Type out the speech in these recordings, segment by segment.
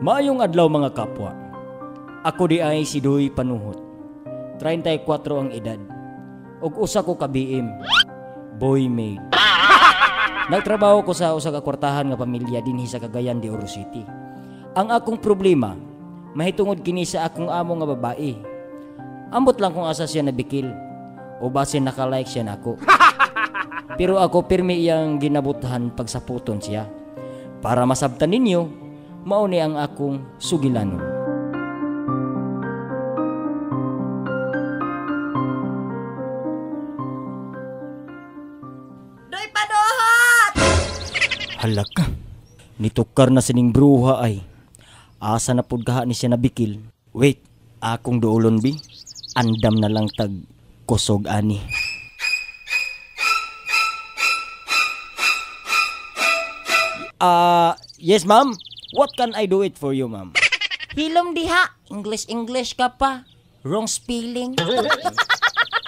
Maayong adlaw, mga kapwa. Ako di ay si Doy Panuhot. 34 ang edad. Og usa ko ka BM. Boy made. Nagtrabaho ko sa usa ka kwartahan nga pamilya dinhi sa Cagayan de Oro City. Ang akong problema mahitungod kini sa akong amo nga babae. Ambot lang kung asa siya nabikil o basin naka-like siya nako. Pero ako pirmi iyang ginabuthan pagsaputon siya. Para masabtan ninyo, mao ni ang akong sugilanon. Doy Panuhot! Hala ka. Nitukar na sining bruha ay. Asa na pud kaha ni siya nabikil. Wait, akong duolon bi. Andam na lang tag kusog ani. Yes, ma'am. What can I do it for you, ma'am? Hilom diha. English English ka pa. Wrong spelling.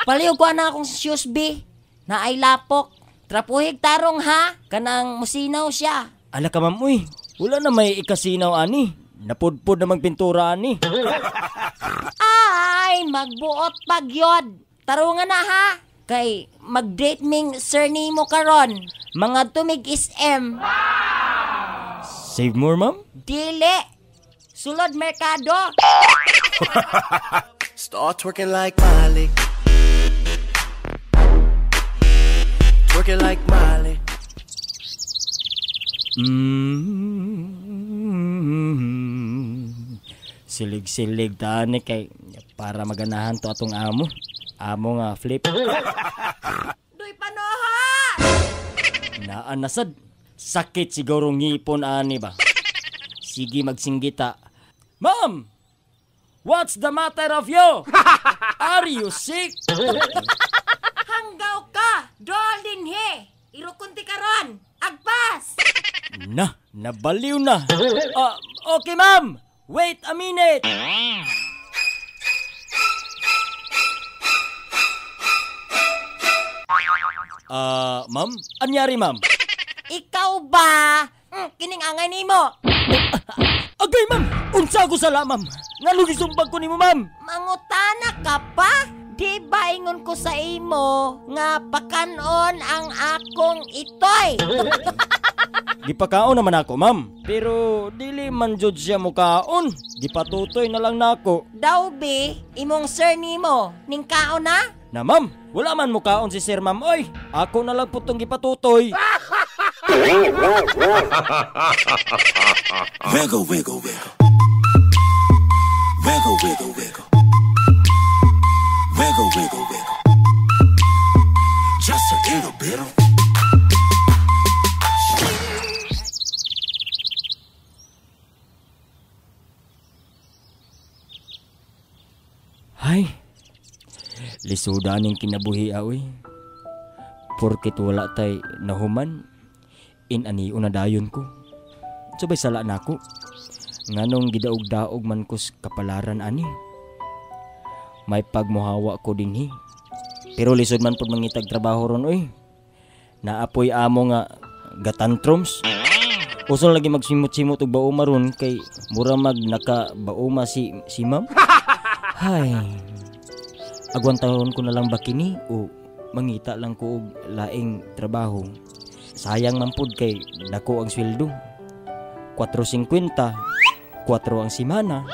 Paliw ko na akong shoes bi. Naay lapok. Trapuhig tarong ha. Kanang musinaw siya. Ala ka, ma'am, uy. Wala na may ikasinaw ani. Napudpud namang pintura ani. Ay, magbuot pagyod. Tarungan na ha. Kay mag-date ming surname mo karon. Mga tumig SM. Save more, ma'am? Dili. Sulod merkado. Start twerking like Miley. Twerking like Miley. Silig-silig tani kay para maganahan to atong amo. Amo nga flip. Doy Panuhot! Naa nasad. Sakit siguro ngipon ani ba. Sige magsinggita. Ma'am! What's the matter of you? Are you sick? Hanggaw ka! Dol dinhi! Irukunti karon! Agpas! Na, nabaliw na. Okay, ma'am. Wait a minute. Ma'am? Anyari, ma'am? Ikaw ba? Kining angay nimo. Agay, ma'am! Unsa ko sala, ma'am? Ngano gisumbag ko nimo, ma'am? Mangutana ka pa? Di ba ingon ko sa imo nga pakanon ang akong itoy? Gipakaon naman ako, ma'am. Pero dili man jud siya mukaon. Gipatutoy na lang nako. Daw bi, imong sir nimo ning kaon na? Na, ma'am, wala man mukaon si sir, ma'am. Oy, ako na lang putong gipatutoy. Wiggle, wiggle, wiggle. Wiggle, wiggle, wiggle. Wiggle, wiggle, wiggle. Just a little bit of. Hay, lisuda ning kinabuhi awi. Porkit wala tay nahuman, inani una dayon ko. Sabay sala nako. Nganong gidaog-daog man ko sa kapalaran ani. May pagmuhawa ko dinhi. Pero lisod man pud mangitag trabaho ron oy. Naapoy amo nga gatantrums. Uso lagi magsimot-simot og bauma ron kay mura mag nakabauma si ma'am. Hay. Agwantahon ko na lang ba kini o mangita lang ko og laing trabaho. Sayang man pud kay dako ang sweldo. 4.50, 4 ang semana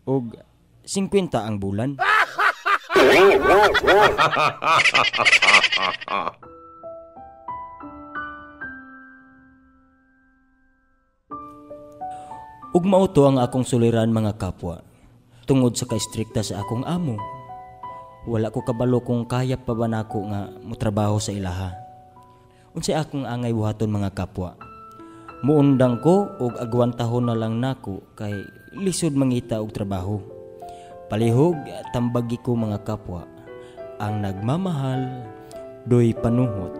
ug 50 ang bulan. Ug mao to ang akong suliran, mga kapwa. Tungod sa ka-strikta sa akong amo, wala ko kabalo kung kaya pa ba nako nga motrabaho sa ilaha. Unsay akong angay buhaton, mga kapwa? Muundang ko og agwantahon na lang nako kay lisod mangita og trabaho. Palihog tambagi ko, mga kapwa, ang nagmamahal doy panuhot.